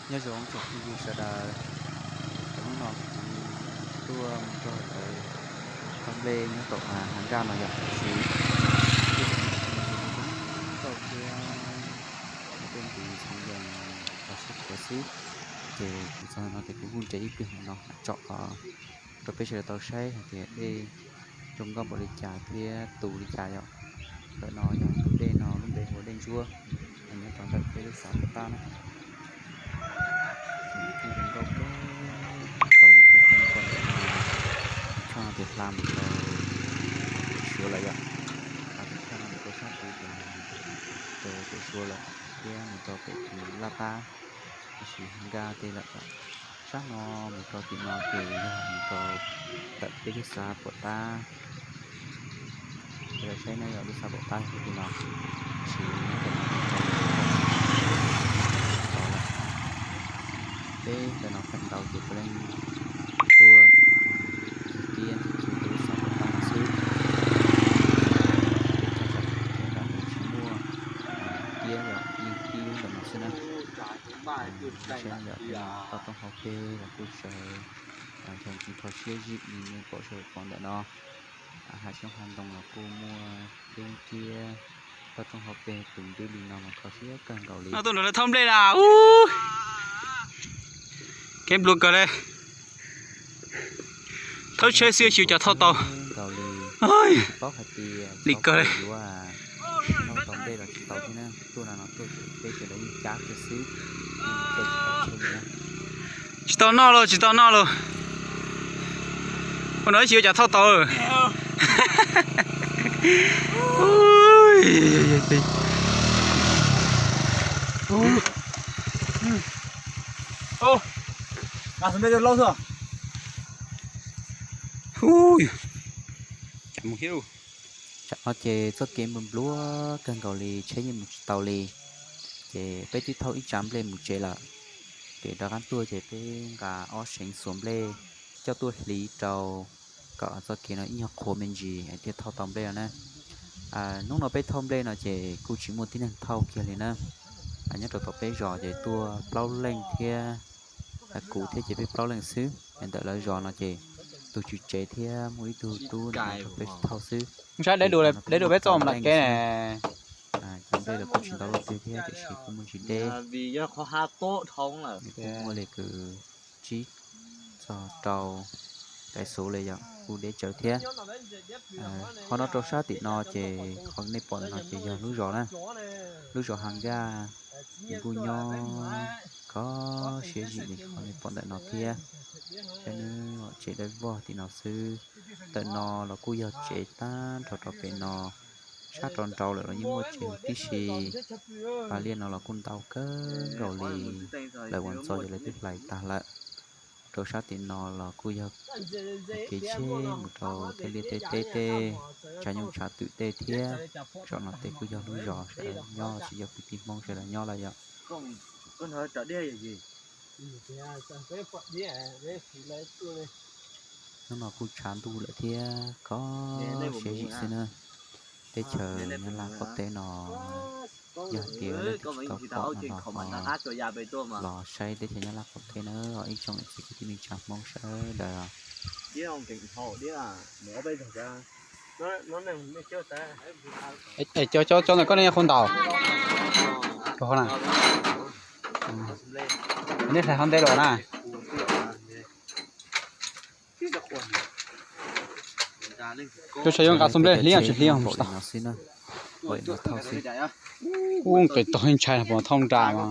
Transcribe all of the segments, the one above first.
Nyob zoo tsoom phooj ywg sawv daws, hnub no kuv tuaj mus rau ntawm thaj nplej nyob tom Hav Nkaj no yog tab sis tau thiab tej ntiv txheeb yees los sib qhuav xwb, ces kuv txog no ces kuv kuj nres ib pliag no tsom qhov rau peb sawv daws tau saib hais tias dej zoo nkauj npaum li cas thiab tus li cas yom. Ntawm no yog tus dej no lub npe hu ua Dej Ntsuab, nyob rau ntawm peb lub xav Pov Tab na. Ces nws kuj zoo nkauj kawg nkaus li thiab, nej pom ntawm no, tshaj no ces hla mus rau pem Suav lawm yom, hla pem tshaj no mus rau sab tid ces rau pem Suav lawm thiab mus rau pem Laj Pab, tab sis Hav Nkaj tej lawm. Sab no mus rau tim no ces yog mus rau ntawm peb lub xav Pov Tab. Sawv daws saib na, yog lub xav Pov Tab yog tim no, tab sis nyob rau no tod lawm. Peb ntawm no feem ntau ces puav leej tuaj kiag kiab kiag rau lub xav Pov Tab no xwb. Peb txog sab tid nram no tsis muaj kiab yom, yeej kiab ntawm no xwb na. Saib yom, tej no toj roob hauv pes los kuj sawv, nrog kho siab zim li nej pom sawv daws pom ntawm no. Hav xyoob hav ntoo los kuj muaj dub thiab, toj roob hauv pes tus ntws li no mas kho siab kawg nkaus li. Tuaj nrog lawv thauj nplej na, ub, kev nplua kawg li. Thauj tsheb xwb xyov cas thauj tau. Nkaus li, paub hais tias li kawg li. Yuav thauj tau nplej los tsis tau thiab na, tuaj no no tuaj peb sawv daws yeej cab kiag xwb, yeej caij tsis tau tsheb li na. Tsis tau noj los tsis tau noj los. Ua no ib tsis yuav cas thauj tau. Tsam no ces txoj kev nplua nplua kawg nkaus li, tsheb yeej mus tsis tau li. Ces peb twb thauj ib tsam nplej mus tsev lawm, ces rov qab tuaj ces peb nqa ob seev xuas nplej coj tuaj hliv rau kom txoj kev no ib nyuag qhuav me ntsis thiaj thauj tau nplej no na. Hnub no peb thauj nplej no ces kuj tsis muaj tib neeg thauj kiag li na. Nyob rau tom peb zos ces tuaj plaub leej thiab kuv thiab ces peb plaub leej xwb. Ntawm lawv zos no ces tus tswv tsev thiab muaj ib tug tub nrog peb thauj xwb. Saib deb dua peb txoj lam kev ne. Cov nplej los kuj tsis ntau luaj twg thiab tiam sis kuj muaj ntsis deb. Kuj muaj li kwv tsib txog rau tais xuv li yom, kuj deb tsawv thiab. Qhov no rau sab tim no ces qhov nej pom ntawm no ces yog lub zos na, lub zos Hav Nkaj. Nws kuj nyob kho siab zim li qhov nej pom ntawm no thiab. Peb lub tsev dawb vog tim no xwb. Ntawm no los kuj yog tsev tag nrho rau pem no. Sab rau nraud lawm los yeej muaj tsev huv tib si. Pas liaj no los kuj ntau kawg nkaus li, lawv ua ntxov ces lawv twb hlais tag lawm. Rau sab tim no los kuj yog kev tsheb mus rau tej liaj tej teb tej, tshav nyooj tshav twm tej thiab. Saum no tej kuj yog lub zos sawv daws nyob, tsis yog kwv tij Hmoob sawv daws nyob lawm yom. Hnub no kuj tshav ntuj lawm thiab kho siab zim xwb na. Teb chaws Nyab Laj qaum teb no, yog tias leej twg tsis tau pom no los ho los saib teb chaws Nyab Laj qaum teb na, ib tsoom niam txiv kwv tij neej tsa Hmoob sawv daws. Es cov, cov, cov ntawm koj nej nyob qhov ntawd? Nej hlais qhov ntej los na. Tus sav yuav nqa xuab nplej hlib tsis hlib os. Ub, nqis tog ntshai puas thauj nra mas.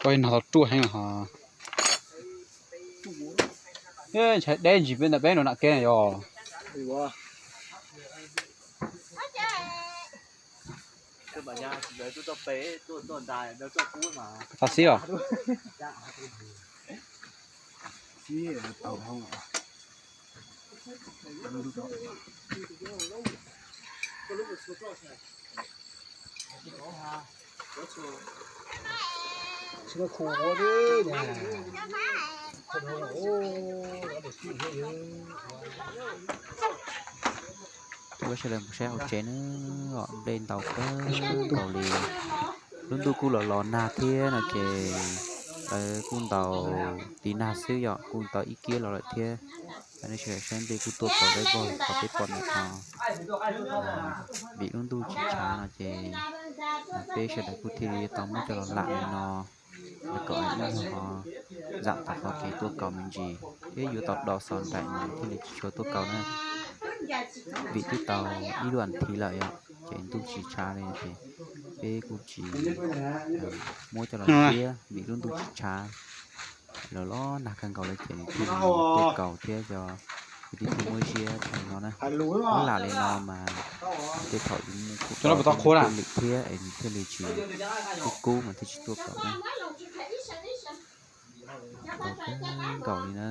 Ua no tau ruaj heev os. Ntshai deb ntsis peb ntawm peb nram kev na yog. Tau xib os. Kuv sawv daws mus saib hauv tsev na, nplej ntaus kawg nkaus li. Lub ntuj kuj los los nag thiab no ces lawv kuj ntaus tiv nag xwb yom, kuj tau ib kiab los lawm thiab. Nej sawv daws saib nplej kuj tuaj kaus dawb vog li qhov peb pom ntawm no. Vim lub ntuj tsis tshav no ces peb sawv daws kuj thiaj li tau muab coj los lam li no, kom ib nyuag ho zam tau qhov kev tuaj kaus me ntsis, thiab yuav tau do xov nraim mas thiaj li tsis tshua tuaj kaus na. Vim twb tau ib lub as thiv lawm yom, ces ntuj tsis tshav li ces peb kuj tsis muab coj los siab vim lub ntuj tsis tshav. Los los nag kawg nkaus li ces nws thiaj li tuaj kaus thiab, yog kwv tij thiaj muab siab tshaj li no na. Muab lam li no mas tej thaum yus mus kuj tau lwm thiab es nws thiaj li tsis kub kub mas thiaj tsis tuaj kaus na. Kaus kawg nkaus li na.